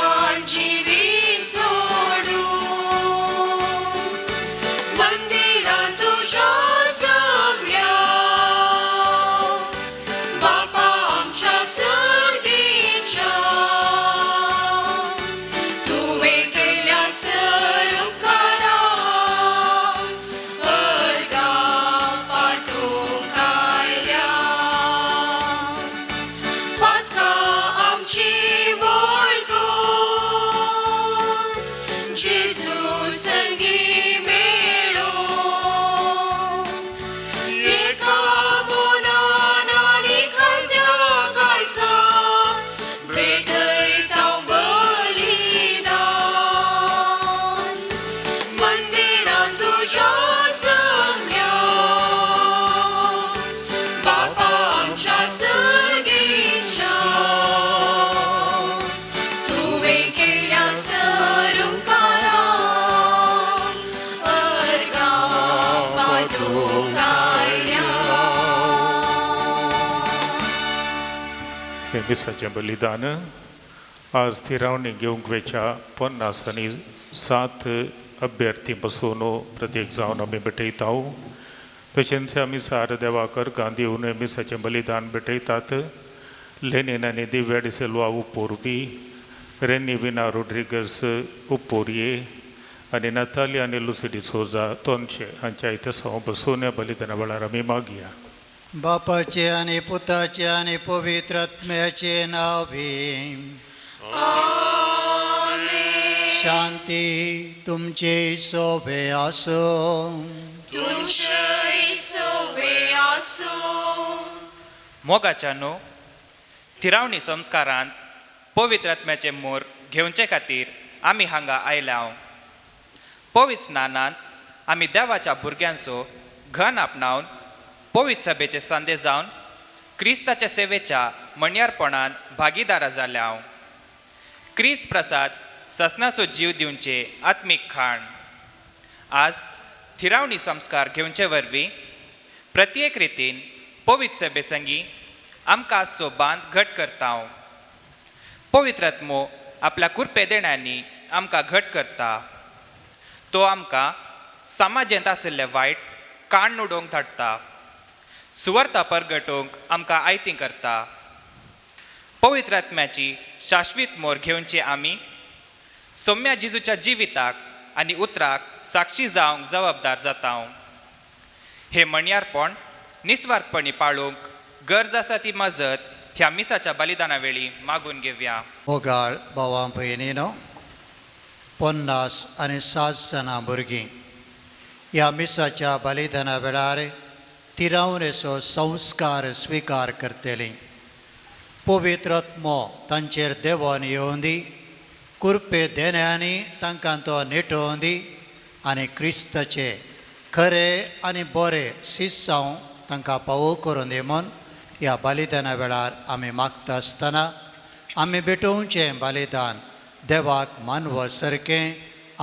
मंदिरान जिवीत जोडूं मंदिरान तुज्या जमल्या बापा आमच्या सर्गीच्या तुवें केल्या सर उपकारा अर्गां पाठोवंक आयल्या पातकां आमची वळखून जेजू संगी मेळो एका मनान आनी खांद्या काळजान भेटयता बलिदान मंदिरान तुज्या जमल्या बापा आमच्या सर्गीच्या तुवें केल्या सर उपकारा अर्गां पाठोवंक आयल्या. हें मिसाचें बलिदान आज थिरावणी घेवंक वेच्या 50 आनी 7 अभ्यर्थी बसून प्रत्येक जावन आमी भेटयता. तशेंच आमी सार देवाकर गांधी हे मिसाचें बलिदान भेटयतात. लेनीन आनी दिव्या डिसिल्वा उपोरबी, रेनी विना रोड्रिगस उपोरये आनी नताली आनी लुसी डिसोजा तोनशे हांच्या इतिहासांव बसून ह्या बलिदाना वेळार आमी मागया. बापाचे आनी पुताचे आनी पवित्र आत्म्याचे नांव. शांती तुमचे सोबे आसूं. तुमचेय सोबे आसूं. मोगाच्यानो, थिरावणी संस्कारांत पवित्र आत्म्याचे मोर घेवचे खातीर आमी हांगा आयल्या. पवित्र स्नानांत आमी देवाच्या भुरग्यांचो घन आपणावन पवित्र सभेचे संदेश जावन क्रिस्ताच्या सेवेच्या मणयारपणांत भागीदारा जाल्या. क्रिस्त प्रसाद ससनाचो जीव दिवचे आत्मीक खाण. आज थिरावणी संस्कार घेवचे वरवीं प्रत्येक रितीन पवित्र सभे संगी आमकां आसचो बांद घट करता. पवित्र आत्मो आपल्या कुरपे देण्यांनी आमकां घट करता. तो आमकां समाजेंत आशिल्ले वायट काण उडोवंक धाडटा, सुवार्ता परगटोवंक आमकां आयती करता. पवित्र आत्म्याची शाश्वीत मोर घेवची आमी सोम्या जेजूच्या जिविताक आनी उतराक साक्षी जावंक जबाबदार जाता. हे मणयारपण निस्वार्थपणी पाळूंक गरज आसा ती मजत ह्या मिसाच्या बलिदाना वेळी मागून घेवया. मोगाळ भावां भयणीनो, 57 जाणां भुरगीं ह्या मिसाच्या बलिदाना वेळार तिरावणेचो संस्कार स्विकार करतलीं. पवित्र आत्मो तांचेर देवोन येवंदी, कुरपे देण्यांनी तांकां तो नेटोवन दी आनी क्रिस्ताचे खरे आनी बरे शिस्सांव तांकां पावो करून दी म्हूण ह्या बलिदाना वेळार आमी मागता आसतना आमी भेटोवचें बलिदान देवाक मानव सारकें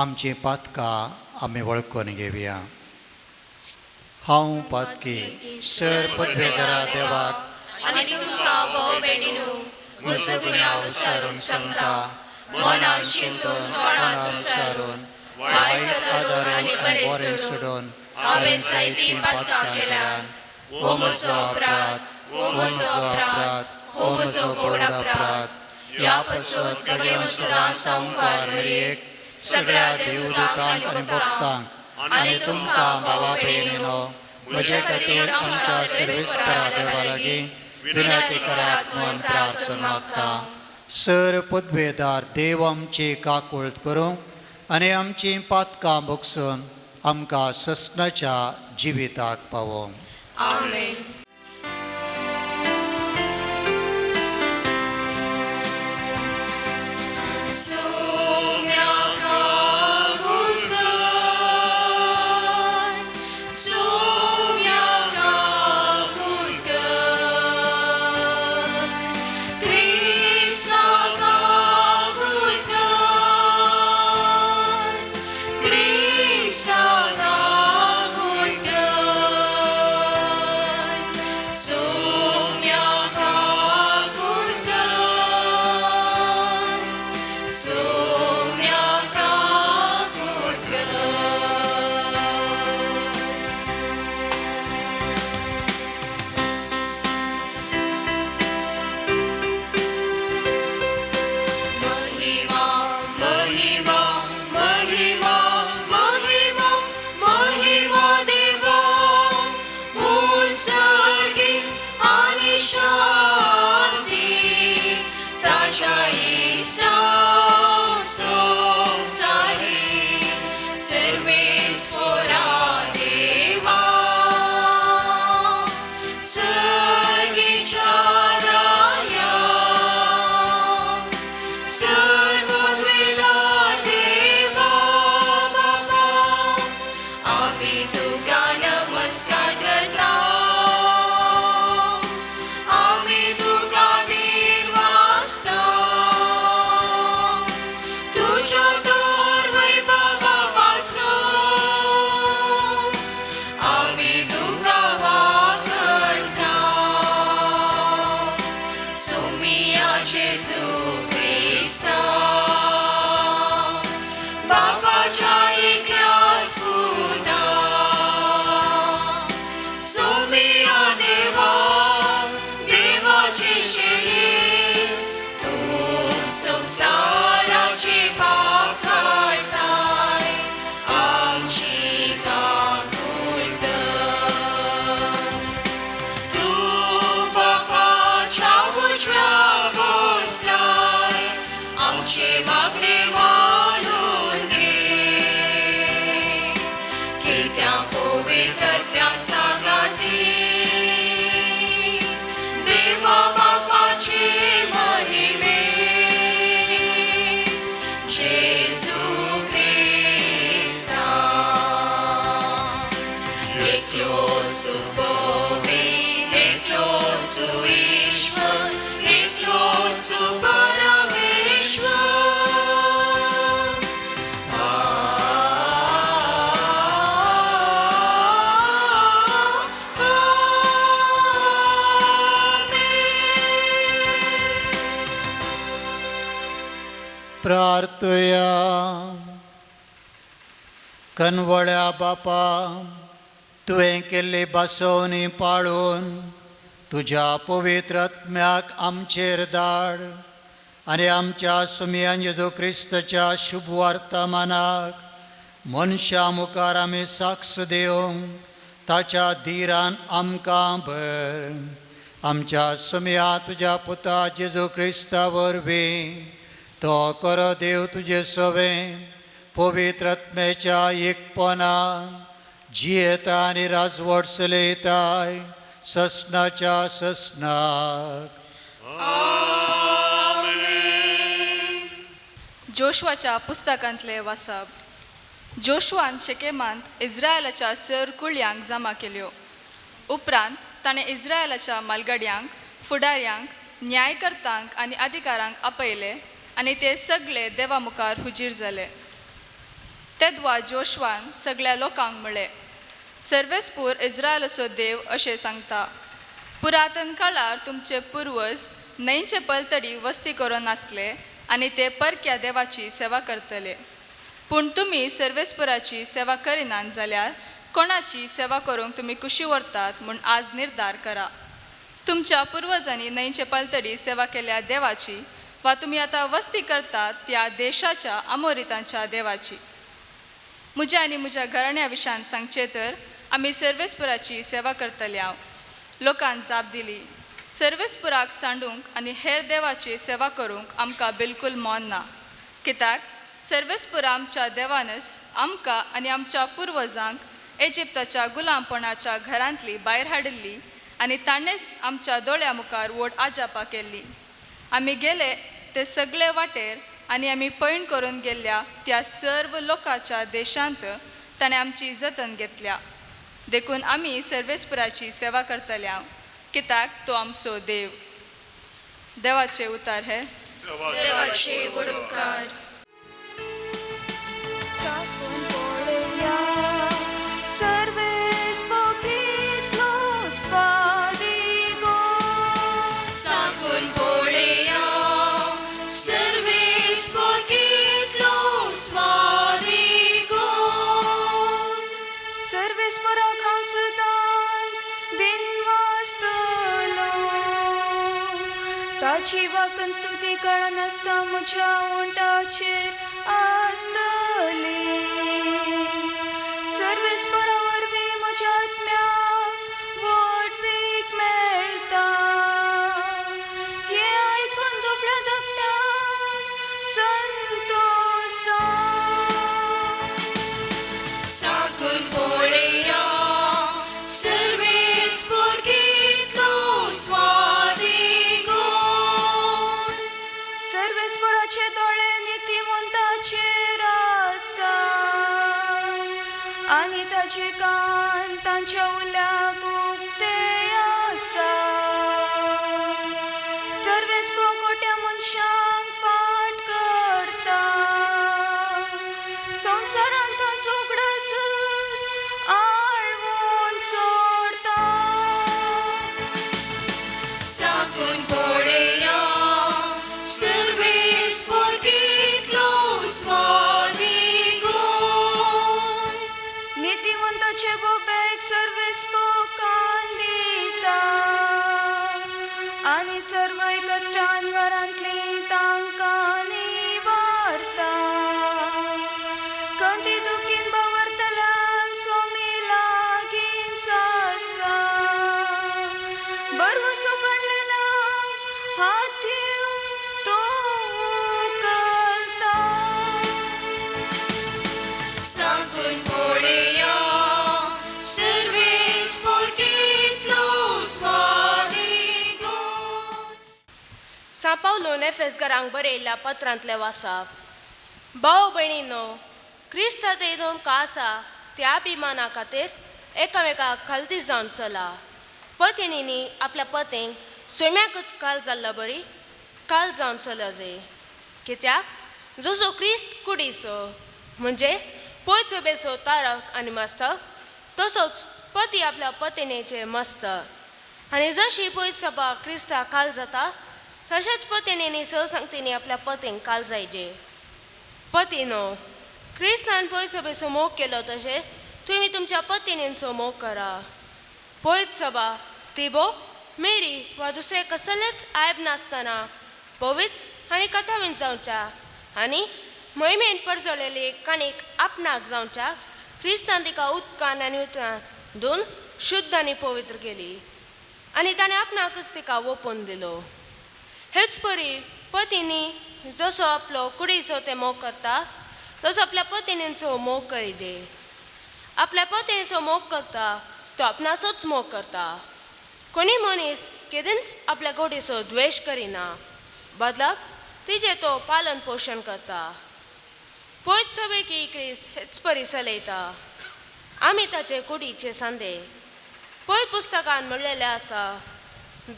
आमचीं पातकां आमी वळखून घेवया. हांव पातकी सर पदवेधरा देवाक आनी तुमकां भाव भयणीनू म्हजो गुन्यांव विचारून सांगता. मनान चिंतून, तोंडान उच्चारून, वायट आदारून आनी आनी बरें बरें सोडून सोडून हांवें जायतीं पातकां केल्यात. हो म्हजो अपराध, हो म्हजो अपराध, हो म्हजो व्हड अपराध. ह्या पासून म्हगे सदां सावकार मरियेक, सगळ्या देवदूतांक आनी भक्तांक आनी तुमकां भावा भयणीनो म्हजे खातीर आमच्या सर्वेस्परा देवा लागीं विनंती करात म्हूण प्रार्थना मागता. सर पदवेदार देव आमची काकूळत करूं आनी आमची पातकां भोगसून आमकां ससनाच्या जिविताक पावोवं. आमेन. सोम्या काकूळ कर, सोम्या काकूळ कर, क्रिस्ता काकूळ कर, क्रिस्ता काकूळ कर, सोम्या काकूळ कर, सोम्या काकूळ कर. सोम्या काकूट कर. महिमा महिमा महिमा महिमा महिमा देवा उत्सर्गी आणि शांती ताच्या इष्टा संसारी सर्वेस्पोरा देवा सर्गीच्या राया सर्ववेदा देवा बाबा आम्ही तुका नमस्कार करता आम्ही तुका धीर वाजता तुझ्या तर वैभवा पासून आम्ही तुका वाकरता सोमिया जेजू क्रिस्ता बाबाच्या एकल्याच पुता सोमिया देवा देवाचे शेळी तूं संवसाराचे पाप काडताय आमची काकूट कर. तूं बापाच्या उजव्या बसलाय आमचे मागणे मानून घे कित्याक पवित्र सांगाती देवा बापाचे महिमे जेजू क्रिस्ता एकलोच तूं पवित्र एकलोच तूं ईश्वर एकलोच तूं परमेश्वर. आमेन. प्रार्थया. कनवळ्या बापा, तुवें केल्ली बसवणी पाळून तुज्या पवित्र आत्म्याक आमचेर धाड आनी आमच्या सुमयान जेजू क्रिस्ताच्या शुभ वर्तमानाक मनशां मुखार आमी साक्ष दिवंक ताच्या धिरान आमकां भर. आमच्या सुमया तुज्या पुता जेजू क्रिस्ता वरवीं, तो खरो देव तुजे सवें पवित्र आत्म्याच्या एकपणान जियेता आनी राजवट चलयताय ससनाच्या ससनाक. आमेन. जोशवाच्या पुस्तकांतले वाचप. जोशवान शेकेमांत इस्रायलाच्या सर कुळयांक जमा केल्यो. उपरांत ताणें इस्रायलाच्या मालगड्यांक, फुडाऱ्यांक, न्यायकर्तांक आनी अधिकारांक आपयले आनी ते सगळे देवा मुखार हुजीर जाले. तेदवा जोशवान सगळ्या लोकांक म्हळें, सर्वेस्पूर इस्रायलाचो देव अशें सांगता, पुरातन काळार तुमचे पुर्वज न्हंयचे पलतडी वस्ती करून आसले आनी ते परक्या देवाची सेवा करतले. पूण तुमी सर्वेस्पराची सेवा करिनात जाल्यार कोणाची सेवा करूंक तुमी कुशी व्हरतात म्हूण आज निर्धार करा. तुमच्या पुर्वजांनी न्हंयचे पलतडी सेवा केल्या देवाची वा तुमी आतां वस्ती करतात त्या देशाच्या आमोरितांच्या देवाची. म्हज्या आनी म्हज्या घराण्या विशयान सांगचें तर आमी सर्वेस्पराची सेवा करतले हांव. लोकान जाप दिली, सर्वेस्पराक सांडूंक आनी हेर देवाची सेवा करूंक आमकां बिलकूल मन ना, कित्याक सर्वेस्पर आमच्या देवानच आमकां आनी आमच्या पुर्वजांक इजिप्ताच्या गुलामपणाच्या घरांतली भायर हाडिल्ली आनी ताणेंच आमच्या दोळ्या मुखार व्हड आजापां केल्ली. आमी गेले ते सगळे वाटेर आनी आमी पयण करून गेल्ल्या त्या सर्व लोकांच्या देशांत ताणें आमची जतन घेतल्या. देखून आमी सर्वेस्पराची सेवा करतले हांव, कित्याक तो आमचो देव. देवाचे उतार हे. देवाचे व्हड उपकार. साकून पळया सर्वेस्पोकीतलो स्वादिगो. साकून पळया सर्वेस्पोकीतलो देवाची वाकन स्तुती कळनासता म्हज्या उंटाचेर आसतली. सर्वेस्परा वरवीं म्हज्या आत्म्याक व्हडवीक मेळटा. हें आयकून दुबळ्या धाकट्यांक संतोश जा. साकून पळया सर्वेस्पोर कितलो स्वादिगूण. सर्वेस्पराचे दोळे नितीवंताचेर आसा आनी ताचे कान तांच्या उल्याक उक्ते आसा. सर्वेस्पर खोट्या मनशांक पाट करता. संवसारांत तांचो उगडासच आळवून सोडता. साकून पळया सर्वेस्पोर कितलो स्वादिगूण. नितीवंताचे बोबेक सर्वेस्पर कान दिता आनी सर्वय कश्टांवरांतली तांकां निवारता. कंदी दुखीन बावरतल्यांक सोमी लागींच आसा. बरवसो काडलेल्यांक हात दिवन तो उखलता. साकून पळया सर्वेस्पोर कितलो स्वादिगूण. सां पावलून एफेसगरांक बरयल्ल्या पत्रांतलें वाचप. भाव भयणीनो, क्रिस्ता तुमकां आसा त्या अभिमाना खातीर एकामेकाक खालती जावन चला. पतिणींनी आपल्या पतींक सोम्याकूच काल जाल्लो बरी काल जावन चलजे. कित्याक जसो क्रिस्त कुडीचो म्हणजे पयचो बेसो तारक आनी मस्तक, तसोच पती आपल्या पतिणेचे मस्तक. आनी जशी पयस सभा क्रिस्ता काल जाता तशेंच पतिणींनी स सांगतींनी आपल्या पतींक काल जायजे. पतीनो, क्रिस्तान पयस सभेचो मोग केलो तशें तुमी तुमच्या पतिणींचो मोग करा. पयत सभा तिबो मेरी वा दुसरे कसलेच आयब नासतना पवित्र आनी कथावीन जावच्या आनी मोहिमेन परजळलेली काणीक आपणाक जावच्या क्रिस्तान तिका उदकान आनी उतरान धुवन शुद्ध आनी पवित्र केली आनी ताणें आपणाकच तिका ओपून दिलो. हेच परी पतींनी जसो आपलो कुडीचो ते मोग करता तसो आपल्या पतिणींचो मोग करिजे. आपल्या पतीचो मोग करता तो आपणाचोच मोग करता. कोणी मनीस केदींच आपल्या कुडीचो द्वेश करिना, बदलाक तिजें तो पालन पोशण करता. पयत सभे की क्रिस्त हेच परी चलयता. आमी ताचे कुडीचे सांदे. पय पुस्तकान म्हणलेलें आसा,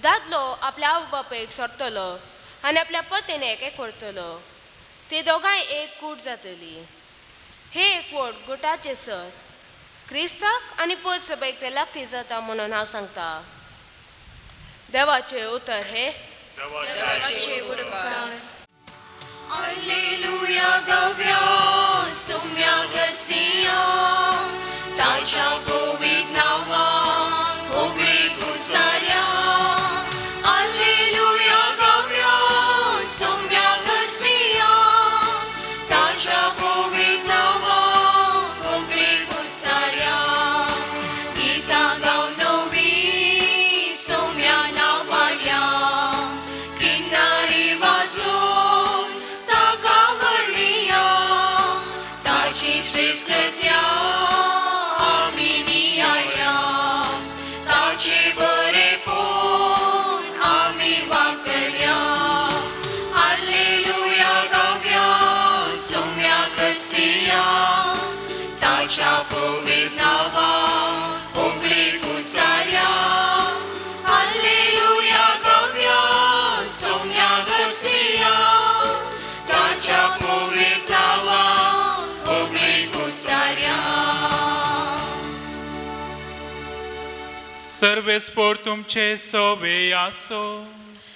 दादलो आपल्या आवय बापायक सोडटलो आनी आपल्या पतिणेक एकवटतलो, ती दोगांय एक कूट जातली. हे एकवट गुटाचें सत क्रिस्ताक आनी पयत सभेक ते लागती जाता म्हणून हांव सांगता. देवाचें उतर हें. देवाचे उपकार. Alleluia गव्या सोम्या गसिया ताच्या पवित्र नांवाक होगळी गुजाऱ्या. Alleluia गव्या सोम्या गसिया ताच्या पवित्र नांवाक होगळी गुजाऱ्या. गीतां गावन नवी सोम्या नांवाड्या किन्नारी वाजोवन ताका व्हडलिया. ताची श्रेश्ठ कृत्या आमी नियाळ्या. ताचे बरेपण आमी वागल्या. हालेलुया गावया सोम्या करसिया ताच्या पवित्र नांवाक होगळी गुजाऱ्या. हालेलुया गावया सोम्या करसिया ताच्या पवित्र नांवाक होगळी गुजाऱ्या. सर्वेस्पोर तुमचे सोवे आसो.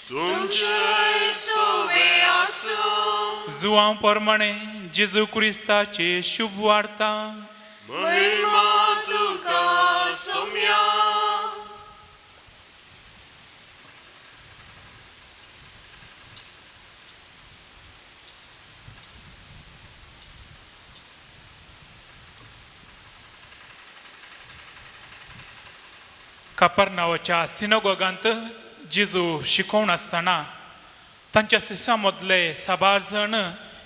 तुमचे सोवे आसो. जुवां प्रमाणे जेजू क्रिस्ताची शुभ वार्ता. महिमा तुका सोम्या. कापरनावाच्या सिनोगोगांत जेजू शिकोवन आसतना तांच्या शिश्यां मदले साबार जण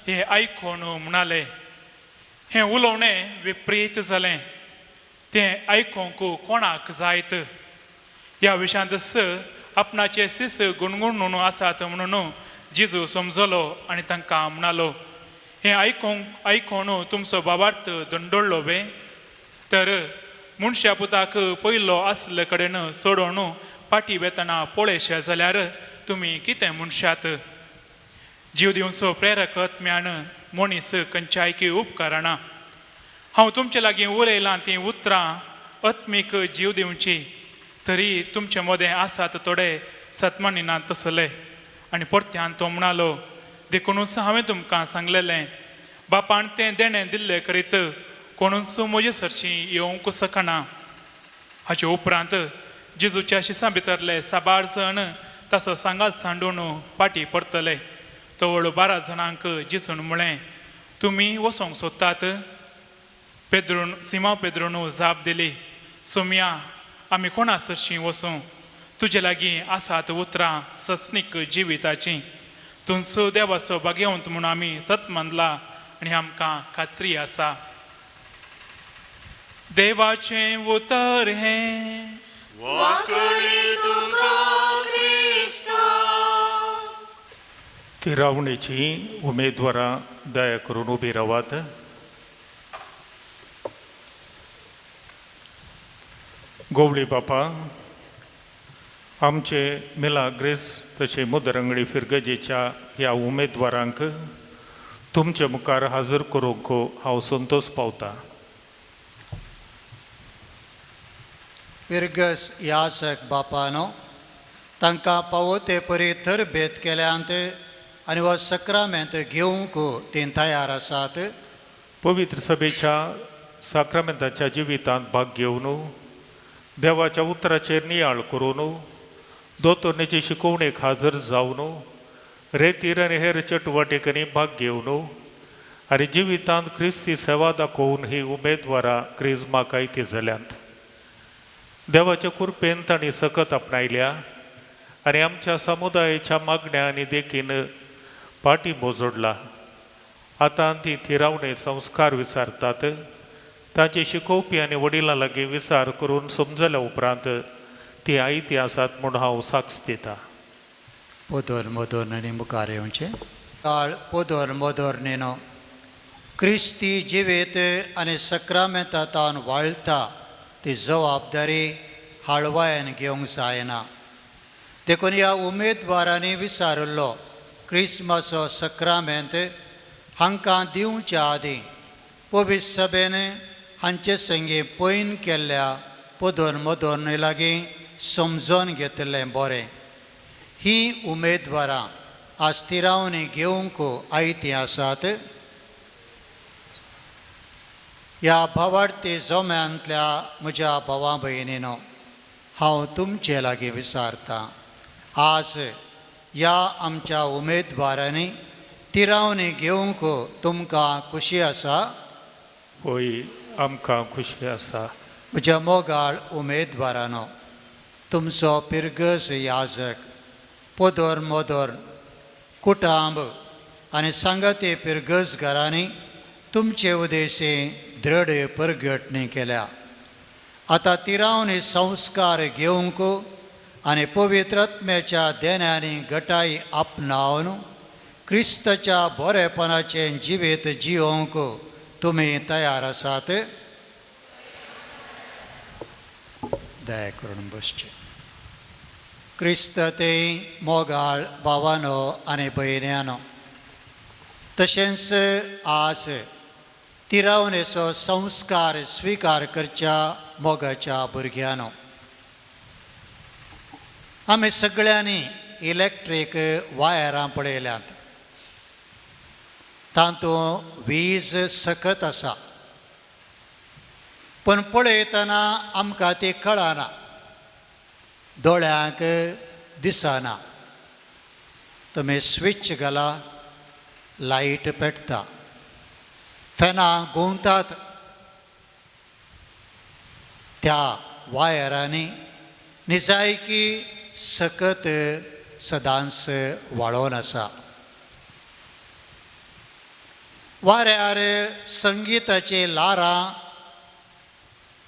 हें आयकून म्हणाले, हें उलोवणें विपरीत जालें, तें आयकूंक कोणाक जायत? ह्या विशयांत आपणाचे शिस गुणगुणून आसात म्हणून जेजू समजलो आनी तांकां म्हणालो, हें आयकूंक आयकून तुमचो बाबार्थ दंडोळ्ळो वे? तर मनशा पुताक पयलो आसले कडेन सोडोवन पाटी वेतना पळयशे जाल्यार तुमी कितें म्हणशात? जीव दिवचो प्रेरक आत्म्यान मनीस खंयच्याय की उपकारना. हांव तुमचे लागीं उलयलां तीं उतरां आत्मीक जीव दिवची, तरी तुमचे मदें आसात थोडे सतमानिनात तसले. आनी परत्यान तो म्हणालो, देखुनूच हांवें तुमकां सांगलेलें, बापान तें देणें दिल्लें करीत कोणूच म्हजे सरशीं येवंक शकना. हाचे उपरांत जेजूच्या शिसां भितरले साबार जण ताचो सांगात सांडून पाटी परतले. तवळ 12 जाणांक जेजून म्हळें, तुमी वचोंक सोदतात? पेद्रून सिमांव पेद्रून जाप दिली, सोमया, आमी कोणा सरशीं वचूं? तुजे लागीं आसात उतरां सस्नीक जिविताचीं. तुमचो देवाचो भाग्यवंत म्हूण आमी सत मानला आनी आमकां खात्री आसा. देवाचें उतर हें. वांकडी तुका क्रिस्ता. थिरावणेची उमेदवारां दया करून उबी रावात. गोवळी बापा, आमचे मिलाग्रेस तशें मुदरंगडी फिरगजेच्या ह्या उमेदवारांक तुमचे मुखार हाजर करूंक हांव संतोश पावता. पिरगस यासक बापानो, तांकां पावो ते परी तरबेत केल्यांत आनी हो सक्रामेंत घेवंक तीं तयार आसात. पवित्र सभेच्या साक्रामेंताच्या जिवितांत भाग घेवन देवाच्या उतराचेर नियाळ करून दोतोरणेची शिकोवणेक हाजर जावन रेतीर आनी हेर चटुवटिकांनी भाग घेवन आनी जिवितांत क्रिस्ती सेवा दाखोवन ही उमेदवारां क्रिज्माक आयती जाल्यांत. देवाच्या कृपेन तांणी सकत आपणायल्या आनी आमच्या समुदायाच्या मागण्या आनी देखीन पाठिंबो जोडला. आतां ती थिरावणे संस्कार विचारतात. तांचे शिकोवपी आनी वडिलां लागीं विचार करून समजल्या उपरांत ती आयती आसात म्हूण हांव साक्ष दिता. पोदोर मोदोर आनी मुखार येवचें. काळ पोदोर मोदोर नेनो क्रिस्ती जिवीत आनी सक्रामेंतान वाळटा ती जबाबदारी हाळवायन घेवंक जायना. देखून ह्या उमेदवारांनी विचारिल्लो क्रिस्माचो सक्रामेंत हांकां दिवच्या आदीं पवित्र सभेन हांचे संगी पयन केल्ल्या पोदोर मोदोरने लागीं समजोन घेतिल्लें बरें. ही उमेदवारां आज थिरावणी घेवंक आयतीं आसात. ह्या भावार्थी जोम्यांतल्या म्हज्या भावा भयणीनो, हांव तुमचे लागीं विचारतां, आज ह्या आमच्या उमेदवारांनी थिरावणी घेवंक तुमकां खुशी आसा? होय, आमकां खुशी आसा. म्हज्या मोगाळ उमेदवारानो, तुमचो पिरगज याजक पोदोर मोदोर कुटांब आनी सांगाती पिरगज घरांनी तुमचे उदेशी दृढ परगटणी केल्या. आतां तिरावणी संस्कार घेवंक आनी पवित्र आत्म्याच्या देण्यांनी गटाई आपणावन क्रिस्ताच्या बरेपणाचें जिवीत जियोवंक तुमी तयार आसात? दया करून बसचें. क्रिस्त ते मोगाळ भावानो आनी भयण्यानो, तशेंच आज तिरावणेचो संस्कार स्विकार करच्या मोगाच्या भुरग्यांनो, आमी सगळ्यांनी इलेक्ट्रीक वायरां पळयल्यांत. तातूंत वीज सकत आसा, पूण पळयतना आमकां ती कळना, दोळ्यांक दिसना. तुमी स्विच घाला, लायट पेटता, फॅनां घुंवतात. त्या वायरांनी निजायकी सकत सदांच वाळोवन आसा. वाऱ्यार संगीताची ल्हारां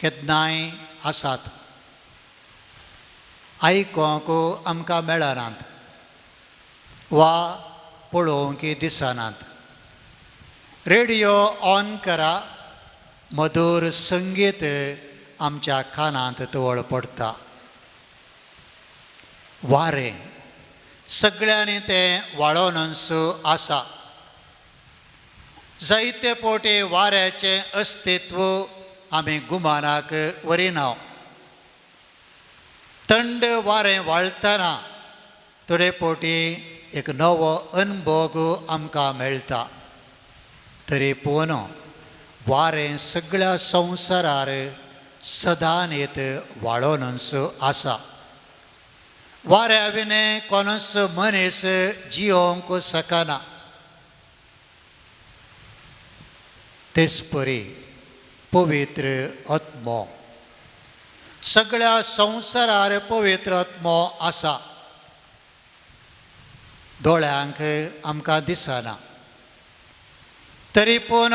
केन्नाय आसात, आयकोंक आमकां मेळनात वा पळोवंक दिसनात. रेडियो ऑन करा, मधूर संगीत आमच्या कानांत तवळ पडटा. वारें सगळ्यांनी तें वाळोवनच आसा. जायते पोटे वाऱ्याचें अस्तित्व आमी गुमानाक व्हरिना. थंड वारें वाळटना थोडे पोटी एक नवो अनभोग आमकां मेळटा. तरी पूण वारें सगळ्या संवसारार सदांच वाळोवनच आसा. वाऱ्या विणें कोणूच मनीस जियोंक शकना. तेच परी पवित्र आत्मो सगळ्या संवसारार पवित्र आत्मो आसा. दोळ्यांक आमकां दिसना, तरी पूण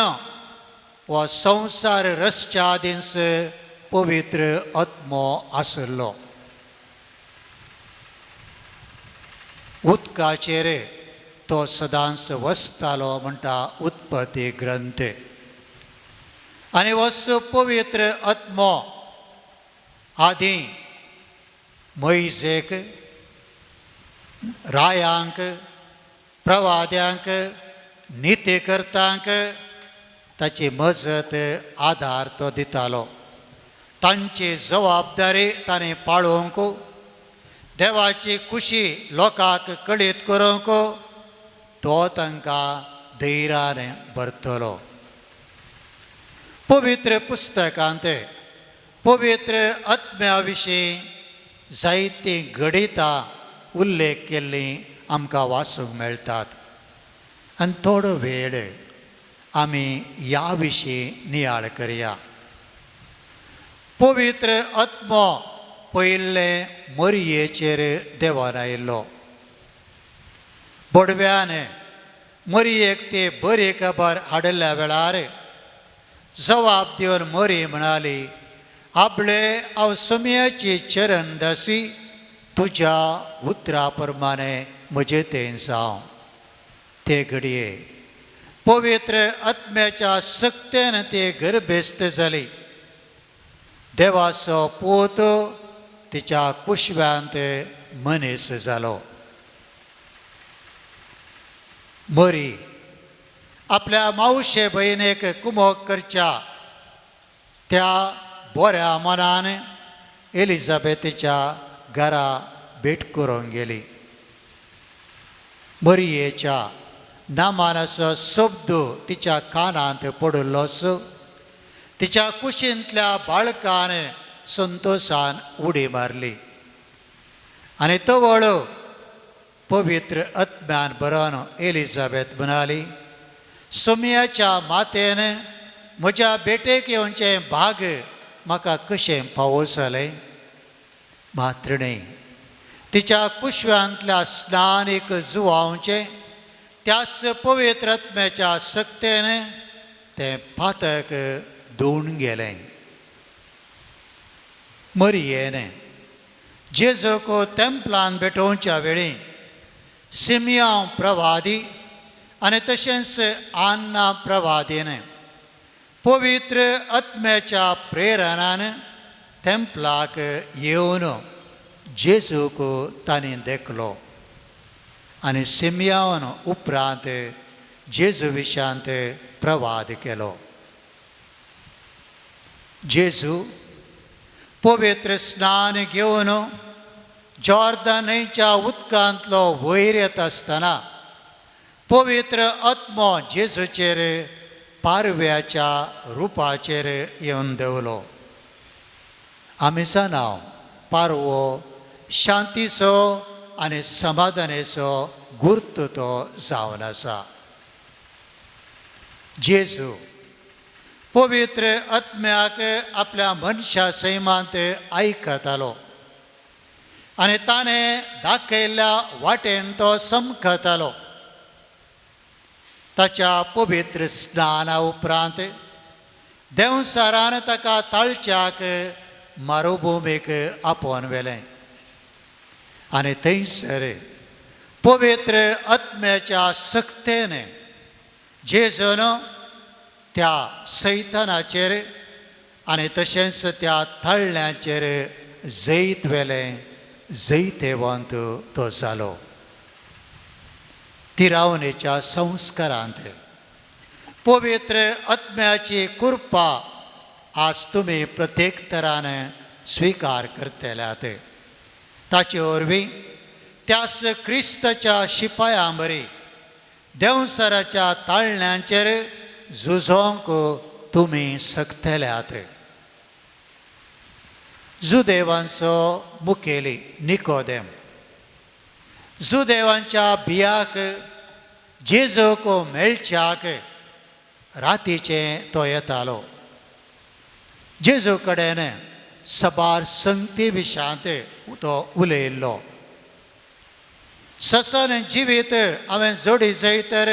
हो संवसार रसच्या आदींच पवित्र आत्मो आसलो. उदकाचेर तो सदांच वसतालो म्हणटा उत्पत्ती ग्रंथ. आनी वस पवित्र आत्मो आदीं मोयजेक, रायांक, प्रवाद्यांक, नितीकर्तांक ताची मजत आदार तो दितालो. तांची जबाबदारी ताणें पाळोवंक, देवाची खुशी लोकांक कळीत करूंक तो तांकां धैर्यान भरतलो. पवित्र पुस्तकांत पवित्र आत्म्या विशीं जायतीं घडितां उल्लेख केल्लीं आमकां वाचूंक मेळटात. आनी थोडो वेळ आमी ह्या विशीं नियाळ करया. पवित्र आत्मो पयिल्ले मोरयेचेर देवान आयिल्लो. बोडव्यान मोरयेक ती बरी खबर हाडिल्ल्या वेळार जबाब दिवन मोरी म्हणाली, आपले हांव सुमयाची चरणदासी, तुज्या उतरा प्रमाणे म्हजे तें जावं. ते घडये पवित्र आत्म्याच्या सक्तेन ती गर्भेस्त जाली. देवाचो पूत तिच्या कुशव्यांत मनीस जालो. मरी आपल्या मावशे भयणीक कुमोक करच्या त्या बऱ्या मनान एलिझाबेथीच्या घरा भेट करूंक गेली. मरियेच्या नामानाचो शब्द तिच्या कानांत पडिल्लोच तिच्या कुशींतल्या बाळकान संतोशान उडी मारली आनी तवळ पवित्र आत्म्यान बरोवन एलिझाबेथ म्हणाली, सोमयाच्या मातेन म्हज्या भेटेक येवचें भाग म्हाका कशें फावो जालें. मात्र न्हय, तिच्या कुशव्यांतल्या स्नानीक जुवावचें त्याच पवित्र आत्म्याच्या सक्तेन तें पातक धुवन गेलें. मरियेन जेजूक तेंपलान भेटोवच्या वेळी सिमियांव प्रवादी आनी तशेंच आन्ना प्रवादीन पवित्र आत्म्याच्या प्रेरणान तेंपलाक येवन जेजूक तांणी देखलो आनी सिमियांवन उपरांत जेजू विशांत प्रवाद केलो. जेजू पवित्र स्नान घेवन जॉर्दन न्हंयच्या उदकांतलो वयर येता आसतना पवित्र आत्मो जेजूचेर पारव्याच्या रुपाचेर येवन देंवलो. आमी जाणा पारवो शांतीचो आनी समाधानेचो गुर्त तो जावन आसा. जेजू पवित्र आत्म्याक आपल्या मनशा सैमांत आयकतालो. आनी ताणें दाखयल्ल्या वाटेन तो समखतालो. ताच्या पवित्र स्नाना उपरांत देंवचारान ताका ताळच्याक मरुभुमीक आपोवन व्हेलें आनी थंयसर पवित्र आत्म्याच्या सक्तेन जेजून त्या सैतानाचेर आनी तशेंच त्या तळ्यांचेर जैत व्हेलें. जैतेवंत तो जालो. तिरावणेच्या संस्कारांत पवित्र आत्म्याची कृपा आज तुमी प्रत्येक तरान स्विकार करतल्यात. ताचे वरवीं त्याच क्रिस्ताच्या शिपायां बरी देंवचाराच्या ताळण्यांचेर झुजोंक तुमी शकतल्यात. जुदेवांचो मुखेली निकोदेम जुदेवांच्या बियाक जेजूक मेळच्याक रातीचें तो येतालो. जेजू कडेन सबार संगती विशांत तो उलयल्लो. ससन जिवीत हांवें जोडी जाय तर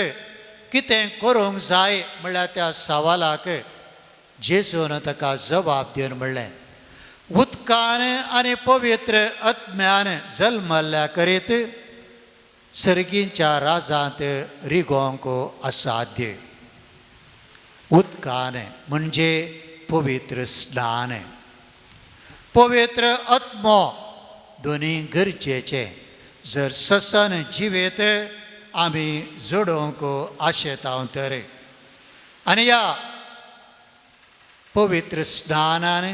कितें करूंक जाय म्हणल्यार त्या सवालाक जेजून ताका जबाब दिवन म्हणलें, उदकान आनी पवित्र आत्म्यान जल्मल्ल्या करीत सर्गींच्या राजांत रिगोवंक असाध्य. उदकान म्हणजे पवित्र स्नान, पवित्र आत्मो दोनी गरजेचें जर ससन जिवीत आमी जोडोवंक आशेता तर. आनी ह्या पवित्र स्नानान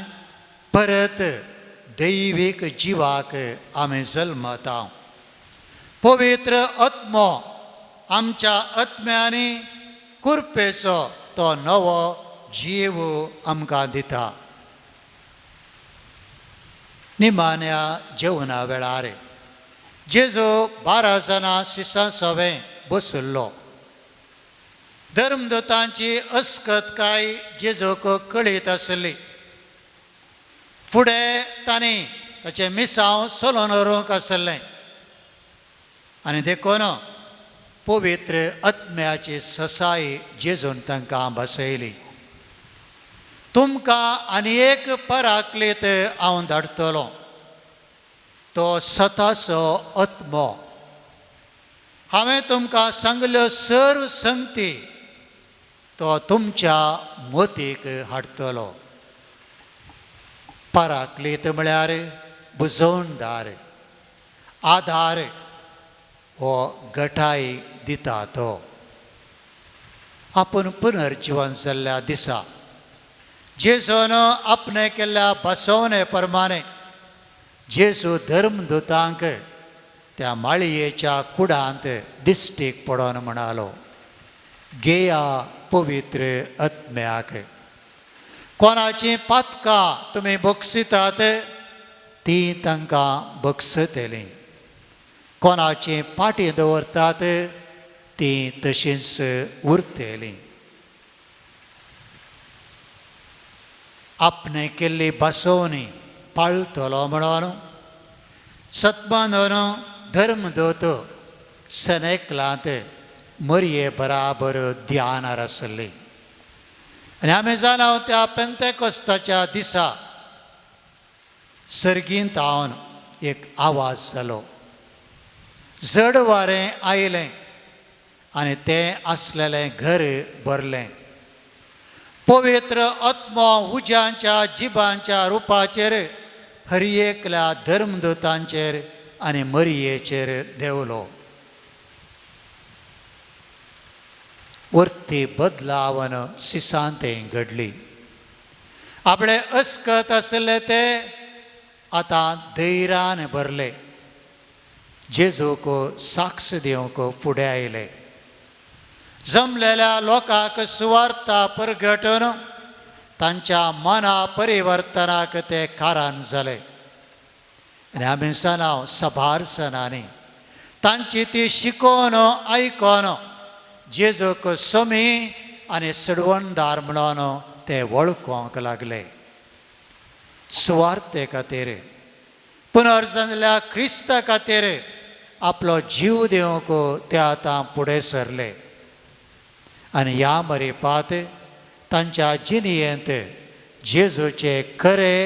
परत दैवीक जिवाक आमी जल्मता. पवित्र आत्मो आमच्या आत्म्यांनी कृपेचो तो नवो जीव आमकां दिता. निमाण्या जेवणा वेळार जेजू 12 जाणां शिसां सवें बसल्लो. धर्मदूतांची अस्कतकाय जेजूक कळीत आसली. फुडें तांणी ताचें मिसांव सोलोन व्हरूंक आसलें आनी देखून पवित्र आत्म्याची ससाय जेजून तांकां बसयली. तुमकां आनी एक पराक्लीत हांव धाडटलो, तो सताचो आत्मो. हांवें तुमकां सांगल्यो सर्व संगती तो तुमच्या मोतीक हाडटलो. पराक्लीत म्हळ्यार बुजवणदार, आधार हो गटाय दिता तो. आपूण पुनर्जिवन जाल्ल्या दिसा जेजून आपणें केल्ल्या बसवणे प्रमाणे जेजू धर्मदूतांक त्या माळयेच्या कुडांत दिश्टीक पडोन म्हणालो, घेया पवित्र आत्म्याक. कोणाचीं पातकां तुमी बक्षितात तीं तांकां बक्षतलीं, कोणाचीं पाटी दवरतात तीं तशींच उरतलीं. आपणें केल्ली बसवणी पाळटलो म्हणून सतमानून धर्मदूत सनेकलांत मरये बराबर ध्यानार आसली. आनी आमी जाणा त्या पेंतेकोस्ताच्या दिसा सर्गींत हांव एक आवाज जालो, जड वारें आयलें आनी तें आसलेलें घर भरलें. पवित्र आत्मो उज्यांच्या जिबांच्या रुपाचेर हर एकल्या धर्मदूतांचेर आनी मरयेचेर देंवलो. वरती बदलावन सिसांतें घडली. आपले अस्कत आसले ते आतां धैर्यान भरले. जेजूक साक्ष दिवंक फुडें आयले. जमलेल्या लोकांक सुवार्ता परगटून तांच्या मना परिवर्तनाक ते कारण जाले. आनी आमी जाणां सभार जाणांनी तांची ती शिकोवन आयकोन जेजूक समी आनी सडवणदार म्हणून ते वळखूंक लागले. सुवार्ते खातीर पुनर्जनल्या क्रिस्ता खातीर आपलो जीव दिवंक ते आतां फुडें सरले आनी ह्या मरेपात तांच्या जिणयेंत जेजूचे खरे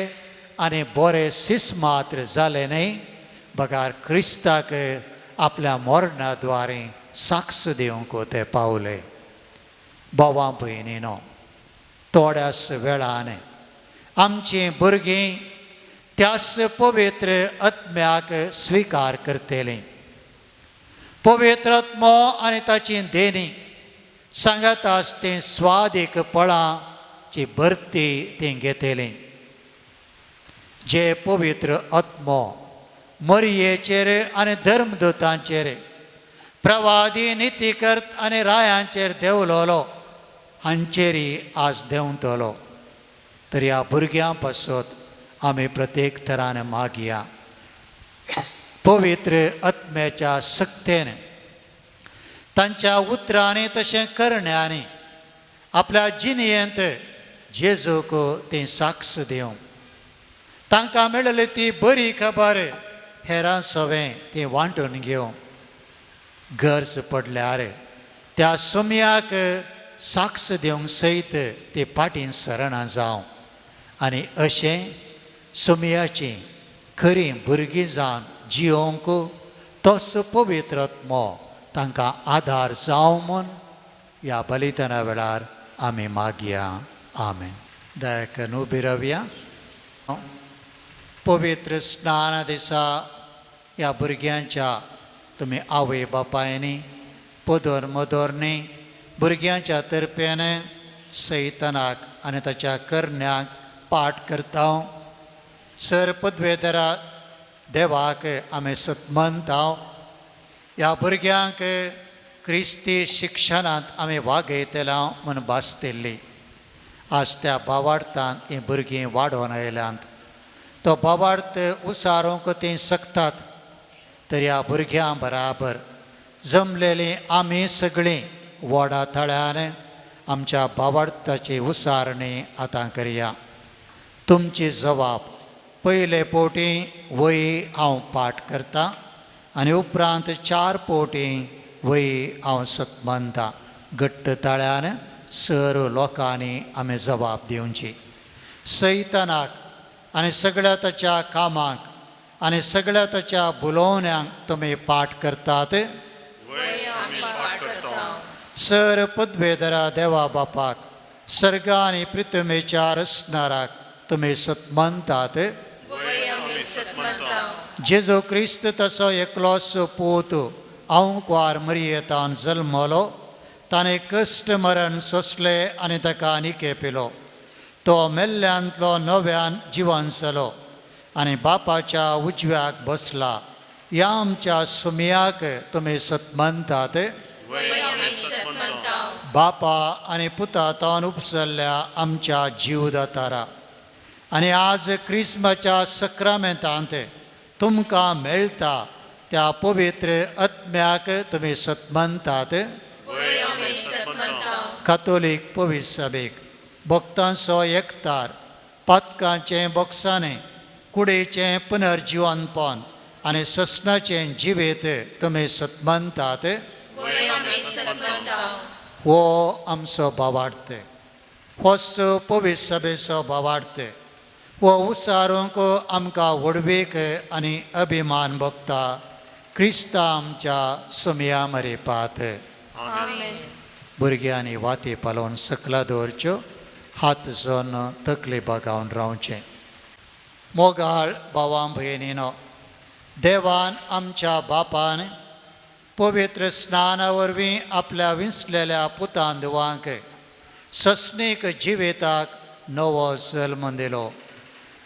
आनी बरे सीस मात्र जाले न्हय बगार क्रिस्ताक आपल्या मरणा द्वारे साक्ष दिवंक ते पावले. भावां भयणीनो, थोड्याच वेळान आमचीं भुरगीं त्याच पवित्र आत्म्याक स्विकार करतलीं. पवित्र आत्मो आनी ताची देणी सांगाताच तीं स्वादीक फळांची भरती ती घेतली. जे पवित्र आत्मो मरयेचेर आनी धर्मदूतांचेर प्रवादी नितीकर्त आनी रायांचेर देंवलोलो हांचेरय आज देंवतलो. तर ह्या भुरग्यां पासत आमी प्रत्येक तरान मागया. पवित्र आत्म्याच्या सक्तेन तांच्या उतरांनी तशें करण्यांनी आपल्या जिणयेंत जेजूक ती साक्ष दिवं. तांकां मेळिल्ली ती बरी खबर हेरां सवें ती वांटून घेवं. गरज पडल्यार त्या सुम्याक साक्ष दिवंक सयत ती फाटीं सरना जावं आनी अशें सुम्याची खरी भुरगीं जावन जियोंक तोच पवित्र आत्मो तांकां आदार जावं म्हूण ह्या बलिदाना वेळार आमी मागया. आमेन. दया करून उबी रावया. पवित्र स्नान दिसा ह्या भुरग्यांच्या तुमी आवय बापायनी पदर मदोरनी भुरग्यांच्या तर्फेन सैतनाक आनी ताच्या करण्याक पाठ करता. सर पदवेधरा देवाक आमी सतमनता. ह्या भुरग्यांक क्रिस्ती शिक्षणांत आमी वागयतले म्हूण भासतिल्ली. आज त्या भावार्थान हीं भुरगीं वाडोवन आयल्यांत. तो भावार्थ उसारूंक तीं शकतात. तर ह्या भुरग्यां बराबर जमलेलीं आमी सगळीं व्हडा थळ्यान आमच्या भावार्थाची उसारणी आतां करया. तुमची जबाब पयले पोटी वय हांव पाठ करता आनी उपरांत 4 पोटी वय हांव सतमनता. घट्ट ताळ्यान सर लोकांनी आमी जबाब दिवची. सैतानाक आनी सगळ्या ताच्या कामाक आनी सगळ्या ताच्या बोलोवण्यांक तुमी पाठ करतात. सर पदवेधरा देवा बापाक सर्ग आनी पृथ्वीच्या रचणाराक तुमी सतमनतात. जेजू क्रिस्त तसो एकलोच पूत आंवकुवार मरियेतान जल्मलो. ताणें कश्ट मरण सोंसलें आनी ताका निके पिलो. तो मेल्ल्यांतलो नव्यान जिवन जालो आनी बापाच्या उजव्याक बसला. ह्या आमच्या सुमयाक तुमी सतमनतात. बापा आनी पुतातान उपसल्ल्या आमच्या जीवदातारा आनी आज क्रिस्माच्या सक्रामेंतांत तुमकां मेळटा त्या पवित्र आत्म्याक तुमी सतमनतात. कातोलीक पवित्र सभेक भक्तांचो एकतार पातकांचें बोक्साणें कुडीचें पुनर्जिवनपण आनी ससनाचें जिवीत तुमी सतमनतात. हो आमचो भावार्थ, होच पवित्र सभेचो भावार्थ. हो उसारूंक आमकां व्हडवीक आनी अभिमान भोगता. क्रिस्ता आमच्या सुमया मरेपात. भुरग्यांनी वाती पालोवन सकला दवरच्यो, हात जोन तकली बागावन रावचें. मोगाळ भावां भयणीनो, देवान आमच्या बापान पवित्र स्नाना वरवीं आपल्या विंचलेल्या पुतान देवांक सस्नीक जिविताक नवो जल्म दिलो.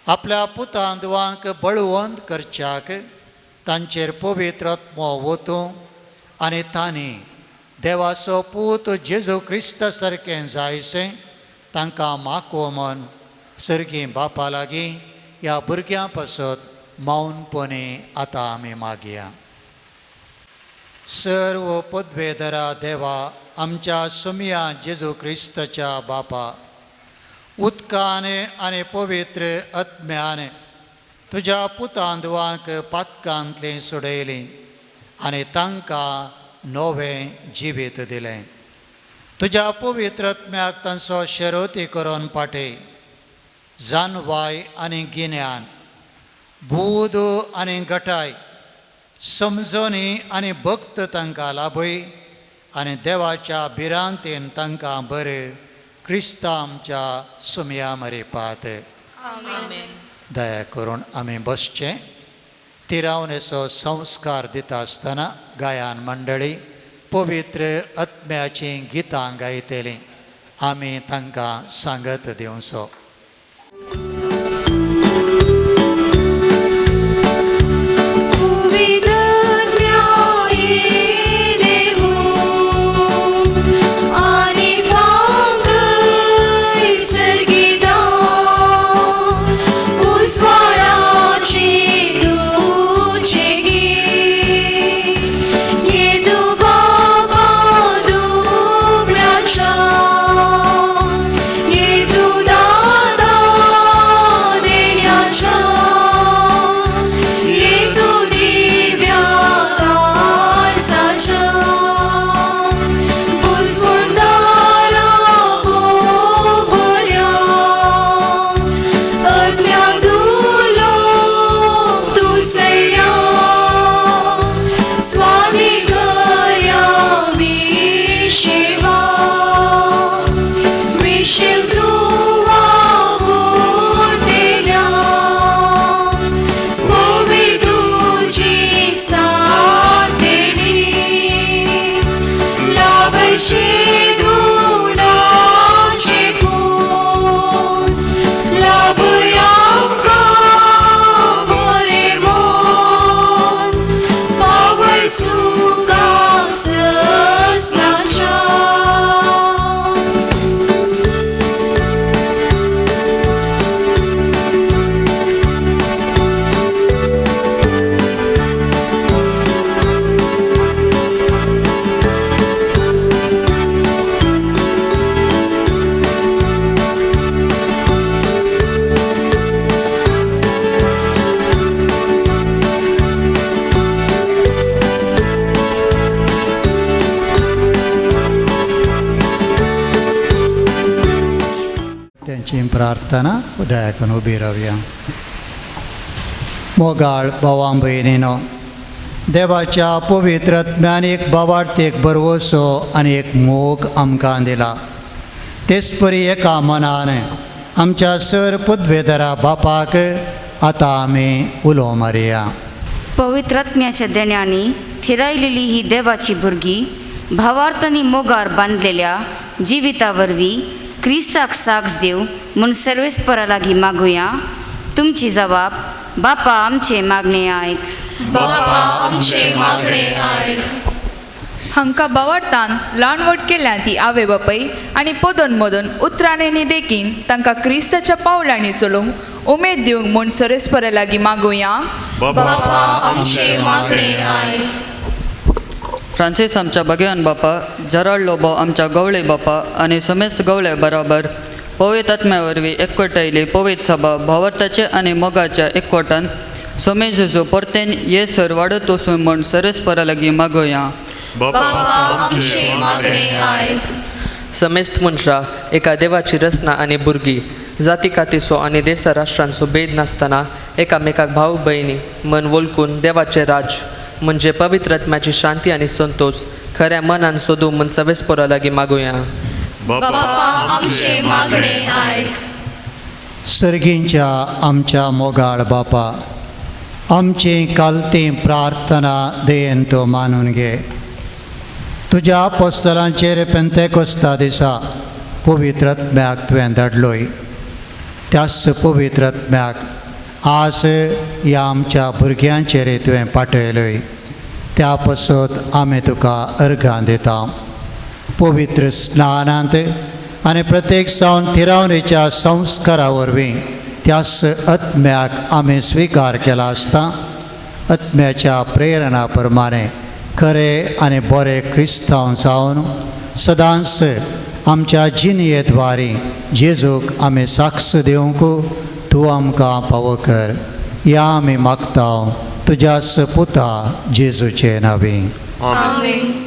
आपल्या पुतान देवांक बळवंत करच्याक तांचेर पवित्र आत्मो वतूं आनी तांणी देवाचो पूत जेजू क्रिस्ता सारकें जायसें तांकां माको मन सर्गी बापा लागीं ह्या भुरग्यां पासत मौनपणी आतां आमी मागया. सर्व पदवेधरा देवा आमच्या सुमया जेजू क्रिस्ताच्या बापा, उदकान आनी पवित्र आत्म्यान तुज्या पुतान धुवांक पातकांतलीं सोडयलीं आनी तांकां नवें जिवीत दिलें. तुज्या पवित्र आत्म्याक तांचो शरोती करून पाठय. जानवाय आनी गिन्यान, बूद आनी गटाय, समजणी आनी भक्त तांकां लाभय आनी देवाच्या भिरांतेन तांकां बरें क्रिस्तांच्या सुमया मरेपात. दया करून आमी बसचें. तिरावणेचो संस्कार दिता आसतना गायन मंडळी पवित्र आत्म्याचीं गितां गायतलीं. आमी तांकां सांगत दिवचो. प्रार्थना उदयाकून उबी रावया. मोगाळ भावां भयणीनो, देवाच्या पवित्र आत्म्यान एक बावार्थ, एक भरवसो आनी एक मोग आमकां दिला. तेच परी एका मनान आमच्या सर पदवेधरा बापाक आतां आमी उलो मारया. पवित्र आत्म्याच्या देण्यांनी थिरायलेली ही देवाची भुरगीं भावार्थ आनी मोगार बांदलेल्या जिविता वरवीं क्रिस्ताक साक्ष दिव म्हूण सर्वेस्परा लागीं मागुया. तुमची जबाब बापा आमचे मागणे आयक. बापा आमचे मागणे आयक. हांकां बावार्थान ल्हान व्हड केल्या ती आवय बापय आनी पदोन मदोन उतरांनी देखीन तांकां क्रिस्ताच्या पावलांनी चलोवंक उमेद दिवंक म्हूण सर्वेस्परा लागीं मागुया. बापा आमचे मागणे आयक. फ्रांसीस आमच्या भगवान बापा, जराळ लोबो आमच्या गवळे बापा आनी समेस्त गवळे बराबर पवित्र आत्म्या वरवीं एकवटायली पवित्र सभा भावार्थाचे आनी मोगाच्या एकवटान सोमे जेजू परतेन ये सर वाडत वचून म्हूण सर्वेस्परा लागीं मागोया. बापा आमचे मागणे आयक. समेस्त मनशां एका देवाची रचना आनी भुरगीं, जाती कातीचो आनी देसा राष्ट्रांचो भेद नासतना एकामेकाक भाव भयणी मन वळखून देवाचें राज म्हणजे पवित्र आत्म्याची शांती आनी संतोष खऱ्या मनान सोदू म्हूण सवेस्परा लागीं मागुया. बापा आमचे मागणे आयक. सर्गींच्या आमच्या मोगाळ बापा, आमची कालती प्रार्थना देयन तूं मानून घे. तुज्या पोस्तलांचेर पेंतेकोस्ता दिसा पवित्र आत्म्याक तुवें धाडलोय. त्याच पवित्र आत्म्याक आज ह्या आमच्या भुरग्यांचेर तुवें पाठयलोय. त्या पासत आमी तुका अर्घां दिता. पवित्र स्नानांत आनी प्रत्येक जावन थिरावणेच्या संस्कारा वरवीं त्याच आत्म्याक आमी स्विकार केला आसता. आत्म्याच्या प्रेरणा प्रमाणे खरे आनी बरे क्रिस्तांव जावन सदांच आमच्या जिणयेद्वारी जेजूक आमी साक्ष दिवंक तूं आमकां पावो कर. ह्या आमी मागता तुज्या सपुता जेजूचे नांवी. आमेन.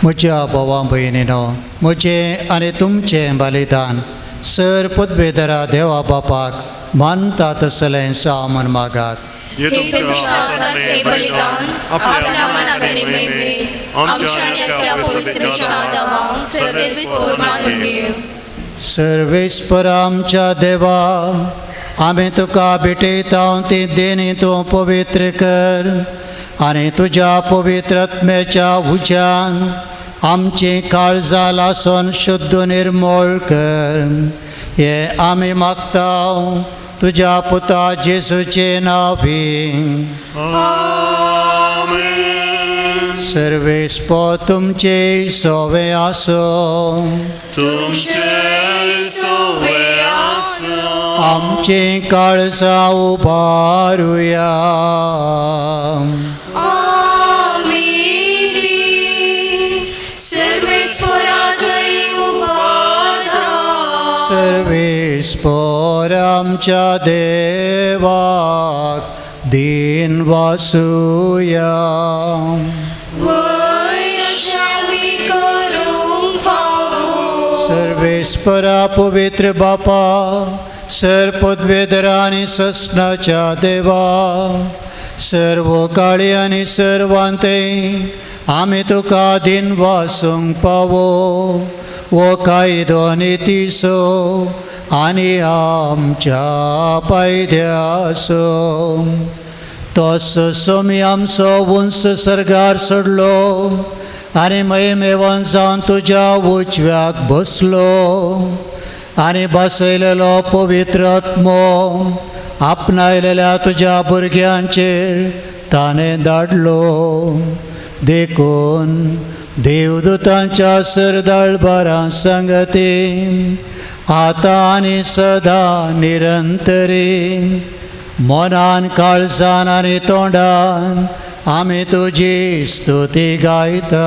म्हज्या भावा भयणीनो, म्हजें आनी तुमचें बलिदान सर पदवेधरा देवा बापाक मानता तसलें सामन मागात. हे तुमच्या हातांतलें बलिदान आपल्या मनाक आनी महिमे आमच्या आनी आपल्या पवित्रतेच्या देवाक सर्वेस्पर मानून घेवं. सर्वेस्पर आमच्या देवा, आमी तुका भेटयता ती देणी तूं पवित्र कर आनी तुज्या पवित्र आत्म्याच्या उज्यान आमची काळजां लासून शुद्ध निर्मूळ कर. हे आमी मागता तुज्या पुता जेजूचे नांवी. सर्वेस्पर तुमचे सोवे आसूं. आमची काळजां उबारुया. सर्वेस्पर आमच्या देवाक दीन वासुया. सर्वेस्परा पवित्र बापा, सर पदवेधरा आनी ससनाच्या देवा, सर्व काळी आनी सर्वांते आमी तुका दीन वासूंक पावो वो कायदो नितीसो आनी आमच्या पायद्यासो. तसो सोमी आमचो उंच सर्गार सोडलो आनी महिमेवन जावन तुज्या उजव्याक बसलो आनी बसयलेलो पवित्र आत्मो आपणायलेल्या तुज्या भुरग्यांचेर ताणें धाडलो. देखून देवदूतांच्या सरदाळबारां संगती आतां आनी सदां निरंतरी मनान काळजान आनी तोंडान आमी तुजी स्तुती गायता.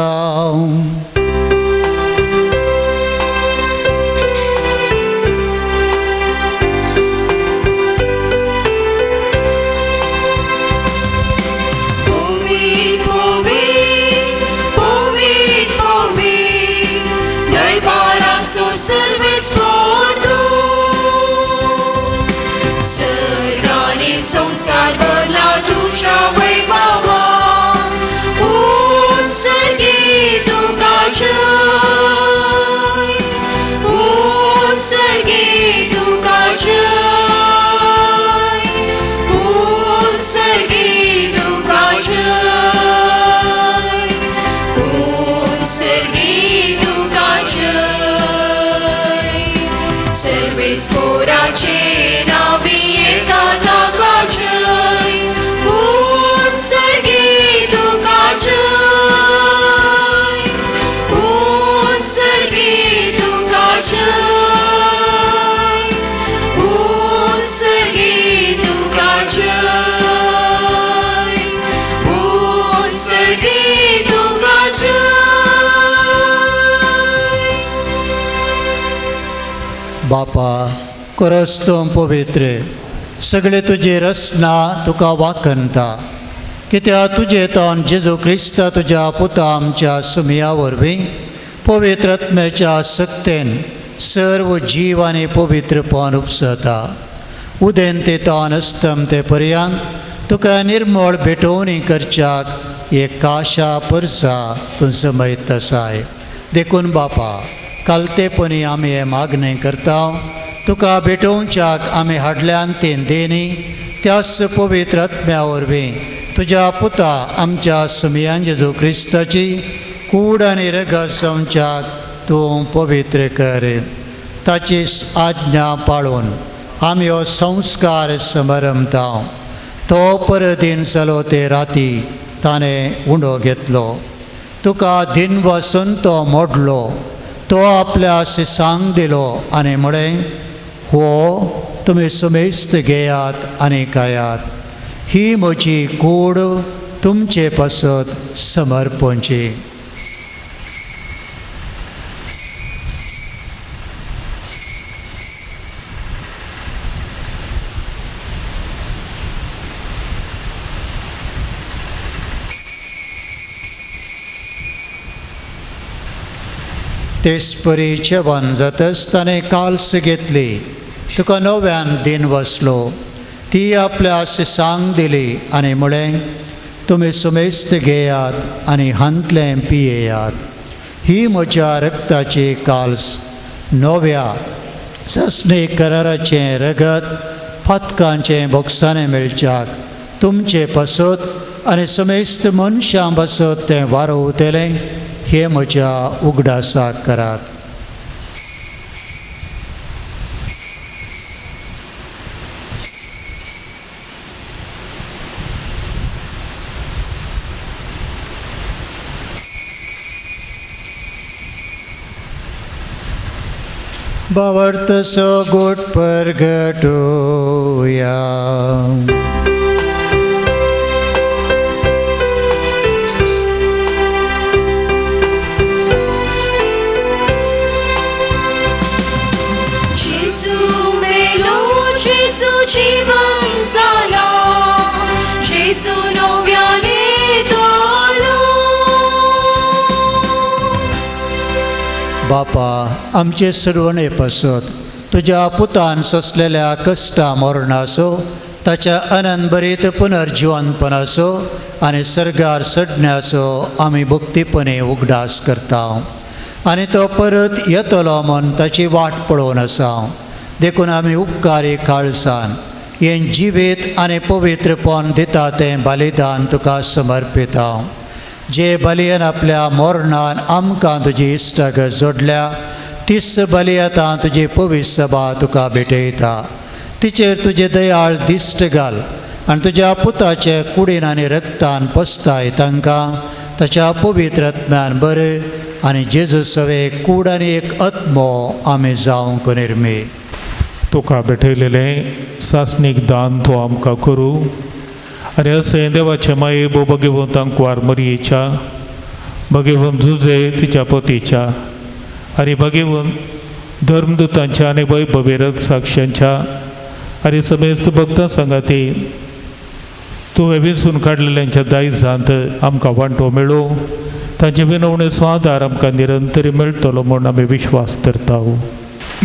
Povi, povi. आमचो सर्वेस्पोर तूं. सर्गानी संवसार भरला तुज्या वैभवान, उत्सर्गी तुका जय, उत्सर्गी तुका जय, उत्सर्गी तुका जय, उत्सर्गी तुका जय. सर्वेस्पोराचे नावी येता ताका जय, उत्सर्गी तुका जय, उत्सर्गी तुका जय, उत्सर्गी तुका जय, उत्सर्गी तुका जय. बापा कोरस तूं पवित्र, सगळे तुजी रचना तुका वाखणता, कित्याक तुजें तोंड जेजू क्रिस्ता तुज्या पुता आमच्या सुमया वरवीं पवित्र आत्म्याच्या सक्तेन सर्व जीव आनी पवित्रपण उपसता. उदेन ते तोंड अस्तम ते पर्यंत तुका निर्मळ भेटवणी करच्याक एक काशा परसा तूं समयत आसाय. देखून बापा कालतेपणी आमी हें मागणें करता, तुका भेटोवच्याक आमी हाडल्यान तीं देणी त्याच पवित्र आत्म्या वरवीं तुज्या पुता आमच्या सुमयान जेजू क्रिस्ताची कूड आनी रगत जावच्याक तूं पवित्र कर. ताची आज्ञा पाळून आमी हो संस्कार समारंभता. तो परदीन जालो ते राती ताणें उंडो घेतलो, तुका दिन वसून तो मोडलो, तो आपल्या शिसांक दिलो आनी म्हळें, हो तुमी सुमेस्त घेयात आनी खायात, ही म्हजी कूड तुमचे पासत समर्पणची. तेचपरी जेवण जातच ताणें काल्स घेतली, तुका नव्यान दिन वसलो, ती आपल्या शिसांक दिली आनी म्हळें, तुमी सुमेस्त घेयात आनी हांतलें पियेयात, ही म्हज्या रक्ताची काल्स, नव्या ससणी कराराचें रगत फातकांचें बोगसाणें मेळच्याक तुमचे पासत आनी समेस्त मनशां पासत तें वारोवतलें, हें म्हज्या उगडासाक करात. भावार्थ सगोट परगटोया. जेजू मेलो, जेजू जीवन जाला, जेजू नव्याने तोलो. बापा आमचे सुरवणे पासत तुज्या पुतान सोंसलेल्या कश्टा मरणाचो, ताच्या अनंतभरीत पुनर्जिवनपणाचो आनी सर्गार सडण्याचो आमी भक्तीपणे उगडास करता आनी तो परत येतलो म्हूण ताची वाट पळोवन आसा. देखून आमी उपकारी काळसान हें जिवीत आनी पवित्रपण दिता तें बलिदान तुका समर्पिता. जे बलयन आपल्या मरणान आमकां तुजी इश्टागत जोडल्या, तीच बली आतां तुजी पवित्र सभा तुका भेटयता. तिचेर तुजे दयाळ दिश्ट घाल आनी तुज्या पुताचे कुडीन आनी रक्तान पसताय तांकां ताच्या पवित्र आत्म्यान बरें आनी जेजू सवे कूड आनी एक आत्मो आमी जावंक निर्मी. तुका भेटयलेलें सासणीक दान तूं आमकां करूं आनी अशें देवाचे माये भगेवन तांकवार मरयेच्या, भगेवन जुजे तिच्या पतीच्या आनी भगेवन धर्मदूतांच्या आनी वैभवेरक साक्षांच्या आनी समेस्त भक्तां सांगाती तुवें विंचून काडलेल्यांच्या दायजांत आमकां वांटो मेळूं. तांचे विनवणेचो आदार आमकां निरंतरी मेळटलो म्हूण आमी विश्वास धरता.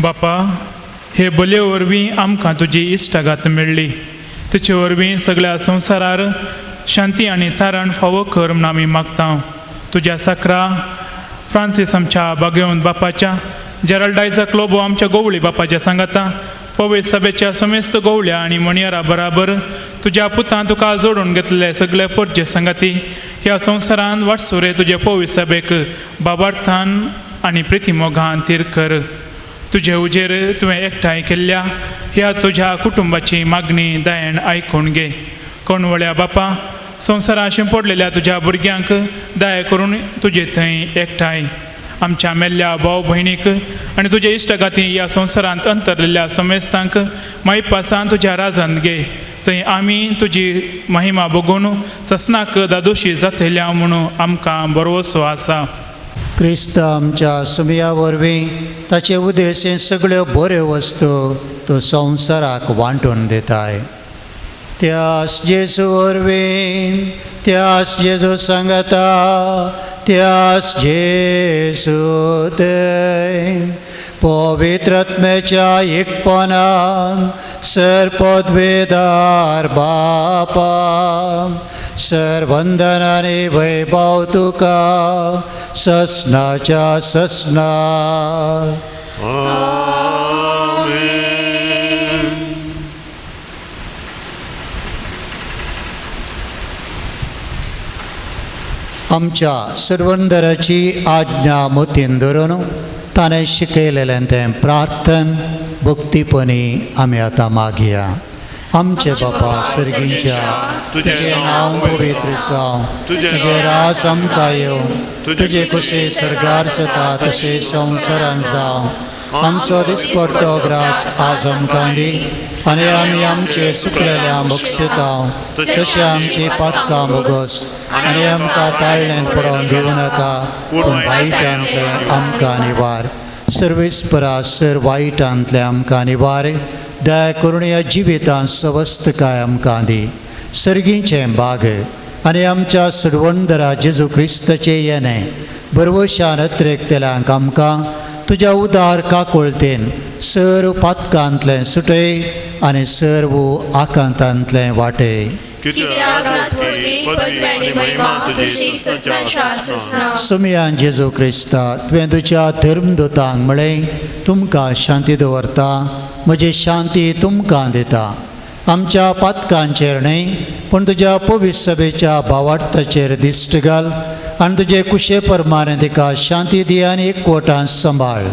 बापा, हे बलये वरवीं आमकां तुजी इश्टागात मेळ्ळी. तुजे वरवीं सगळ्या संवसारार शांती आनी तारण फावो कर म्हूण आमी मागता. तुज्या साकरा फ्रांसीस आमच्या बागेवन बापाच्या, जेराल्डायचा क्लोबो आमच्या गोवळी बापाच्या सांगाता, पवित्र सभेच्या समेस्त गोवळ्या आनी मणयारा बराबर तुज्या पुतान तुका जोडून घेतले सगळे परजे सांगाती ह्या संवसारान वाटसुरे तुजे पवित्र सभेक बाबार्थान आनी प्रितीमोगान तीर कर. तुजे उजेर तुवें एकठांय केल्ल्या ह्या तुज्या कुटुंबाची मागणी दयेन आयकून घे. कोणवळ्या बापा, संवसारान शिंपडलेल्या तुज्या भुरग्यांक दया करून तुजे थंय एकठांय आमच्या मेल्ल्या भाव भयणीक आनी तुज्या इश्टगाती ह्या संवसारांत अंतरलेल्या समेस्तांक मायपासान तुज्या राजांत घे. थंय आमी तुजी महिमा बगून ससनाक दादोशी जातल्या म्हणून आमकां भरवसो आसा. क्रिस्त आमच्या सुमया वरवीं ताचे उद्देशीन सगळ्यो बऱ्यो वस्तू तो संवसाराक वांटून दिताय. त्यास जेजू वरवीं, त्यास जेजू सांगता, त्यास जेजू ते पवित्र आत्म्याच्या एकपणान सर पदवेदार बापा, सर वंदनाने वैभव तुका ससनाच्या ससना. आमच्या सर्वंदराची आज्ञा मोतीन धरून ताणें शिकयलेलें तें प्रार्थन भक्तीपणी आमी आतां मागया. आमचे बापा सर्गींच्या, तुजें नांव पवित्र जावं, तुजें राज आमकां येवं, तुजे कुशी सर्गार जाता तशें संवसारान जावं. आमचो दिसपडटो ग्रास आज आमकां दी आनी आमी आमचे चुकलेल्या बक्षिता तशें आमची पातकां भोगोस आनी आमकां ताळ्ळें पडोवन दिवं नाका, पूण वायटांतलें आमकां निवार. सर्वेस्परा सर वायटांतलें आमकां निवार. दया करून ह्या जिवितांत सवस्तकाय आमकां दी. सर्गीचें बाग आनी आमच्या सुडवंदरा जेजू क्रिस्ताचें येणें बरवशान अत्रेकतल्यांक आमकां तुज्या उदार काकुळतेन सर्व पातकांतलें सुटय आनी सर्व आकांतांतलें वाटय. सुमयान जेजू क्रिस्ता, तुवें तुज्या धर्मदूतांक म्हळें, तुमकां शांती दवरता, म्हजी शांती तुमकां दिता. आमच्या पातकांचेर न्हय पूण तुज्या पवित्र सभेच्या भावार्थाचेर दिश्ट घाल आनी तुजे कुशे प्रमाणे तिका शांती दी आनी एकवटान सांबाळ.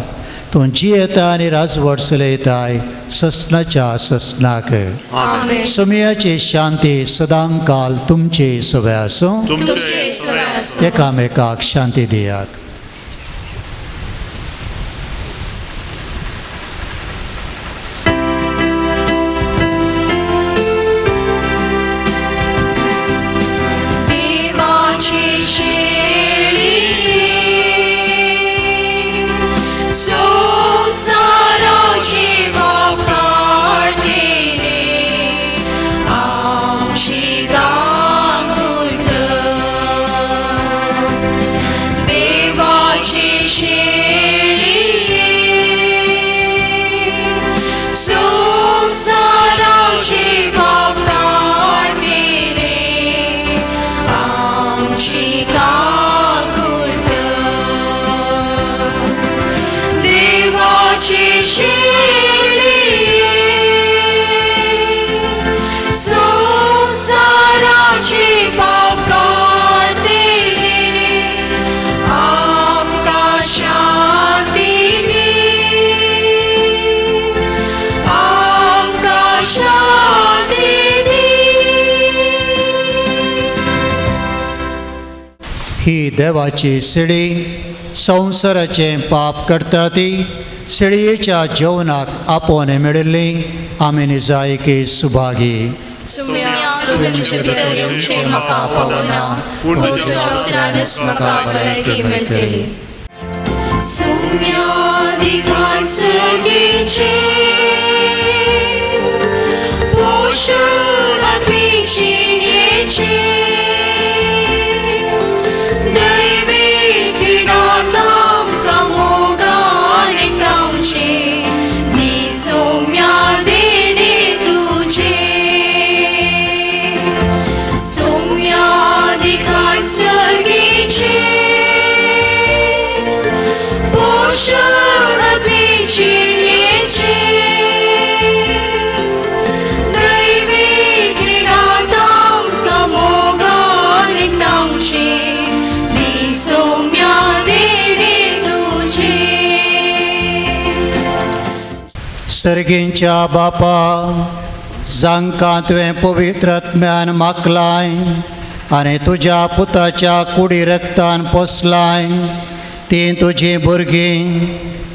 तूं जियेता आनी राजवट चलयताय ससनाच्या ससनाक. सुमयाची शांती सदां काल तुमची सवय आसूं. एकामेकाक शांती दियात. ही देवाची सिडी संवसाराचें पाप करता ती सिडयेच्या जेवणाक आपोवणें मेळिल्ली आमी निजायकी सुभागी. पोषण सर्गींच्या बापा, जांकां तुवें पवित्र आत्म्यान मागलाय आनी तुज्या पुताच्या कुडी रक्तान पोसलाय, तीं तुजीं भुरगीं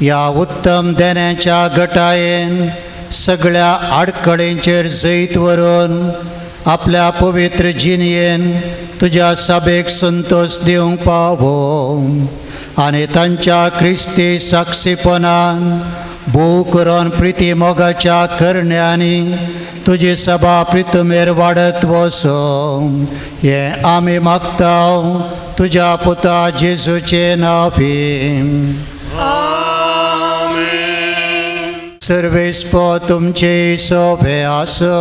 ह्या उत्तम देण्याच्या गटायेन सगळ्या आडखळींचेर जैत व्हरून आपल्या पवित्र जिणयेन तुज्या सभेक संतोश दिवंक पावो आनी तांच्या क्रिस्ती साक्षीपणान भोव करून प्रिती मोगाच्या करण्यांनी तुजी सभा प्रितमेर वाडत वसो, हें आमी मागता तुज्या पुता जेजूचे नांवी. सर्वेस्पो तुमचे सोबे आसो.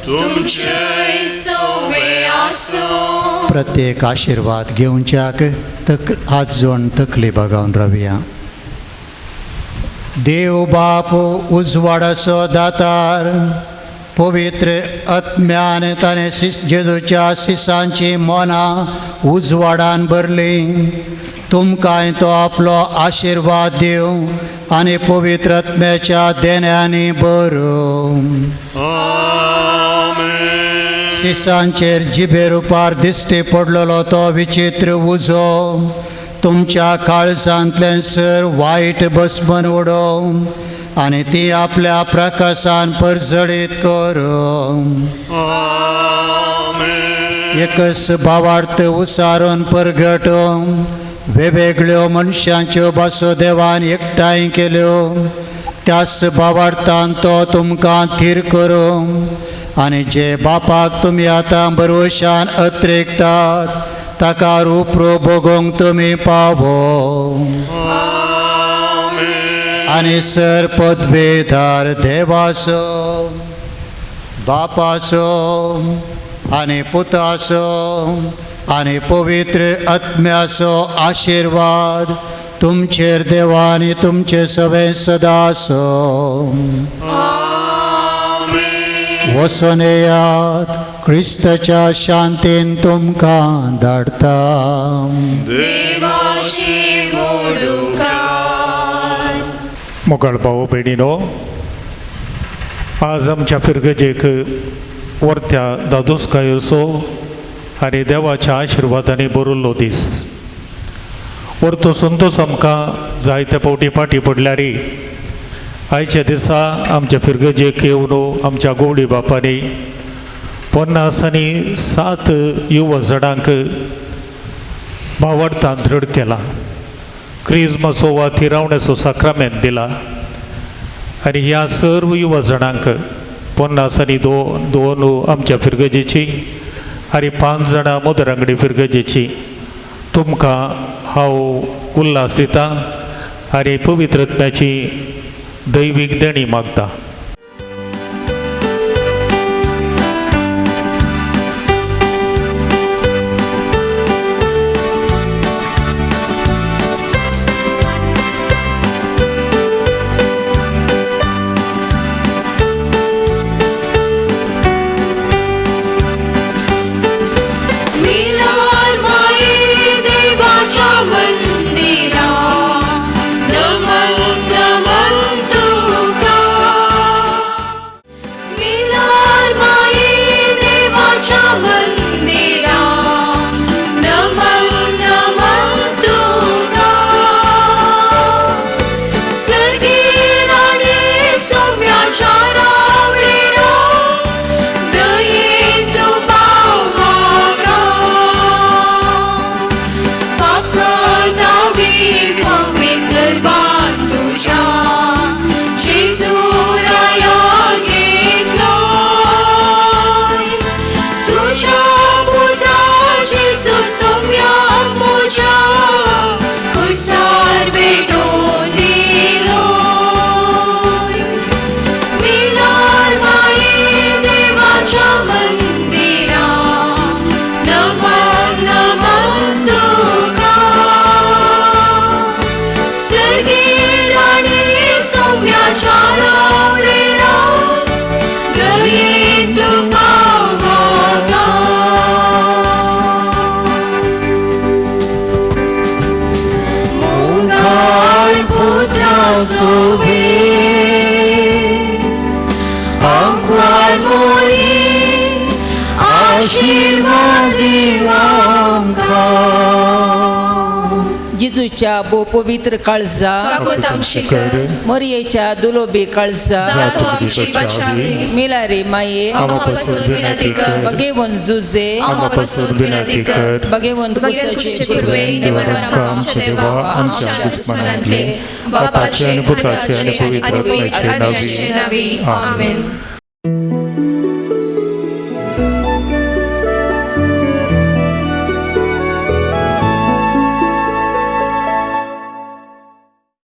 तुमचे सोबे आसो. प्रत्येक आशिर्वाद घेवच्याक हात जोडून तकली बागावन रावया. देव बाप उजवाडाचो दातार, पवित्र आत्म्यान ताणें जेजूच्या सिसांची मनां उजवाडान भरलीं. तुमकांय तो आपलो आशिर्वाद दिवं आनी पवित्र आत्म्याच्या देण्यांनी भरूं. सिसांचेर जिबे रुपार दिश्टी पडलेलो तो विचित्र उजो तुमच्या काळजांतलें सर वायट बसमन उडोवं आनी ती आपल्या प्रकाशान परजळीत करूं. एकच भावार्थ उसारून परगटूं वेगवेगळ्यो मनशांच्यो भासो देवान एकठांय केल्यो, त्याच भावार्थान तो तुमकां थीर करूं आनी जे बापाक तुमी आतां बरवशान अत्रेकतात ताका रूप भोगोवंक तुमी पावो. आनी सर पदवेदार देवाचो, बापाचो आनी पुताचो आनी पवित्र आत्म्याचो आशिर्वाद तुमचेर देवानी तुमचे सगळे सदासो. वचून येयात, क्रिस्ताच्या शांतीन तुमकां धाडटा. मोगाळ भाव भयणीनो, आज आमच्या फिरगजेक वर्त्या दादोसकायेचो आनी देवाच्या आशिर्वादांनी भरिल्लो दीस. वर्तो संतोस आमकां जायते फावटी फाटी पडल्यारी आयच्या दिसा आमच्या फिरगजेक येवन आमच्या गोवडी बापांनी 50 आनी 7 युवा जणांक भावार्थान दृढ केला. क्रिजमाचो वा थिरावण्याचो साक्रामेंत दिला आनी ह्या सर्व युवा जणांक 50 आनी 2 आमच्या फिरगजेची आनी 5 जाणां मोदरांगडी फिरगजेची तुमकां हांव उल्हास दिता आनी पवित्र आत्म्याची दैवीक देणी मागता. मंदिरा नमन नमन तुका. आशीर्वाद आमकां. जिजूच्या भो पवित्र काळजा, काकूत आमची कर, मरियेच्या दुलोबी काळजा, जा तूं आमची बचावी, मिलारी माये, आमा पासून विनंती कर, बगेवन जुजे, आमा पासून विनंती कर, बगेवन कुसाचे कुर्वे, निवारण आमच्या देवा आमच्या दुस्मनांतले, बापाचे आनी पुताचे आनी पवित्र आत्म्याचे नांवी. आमेन.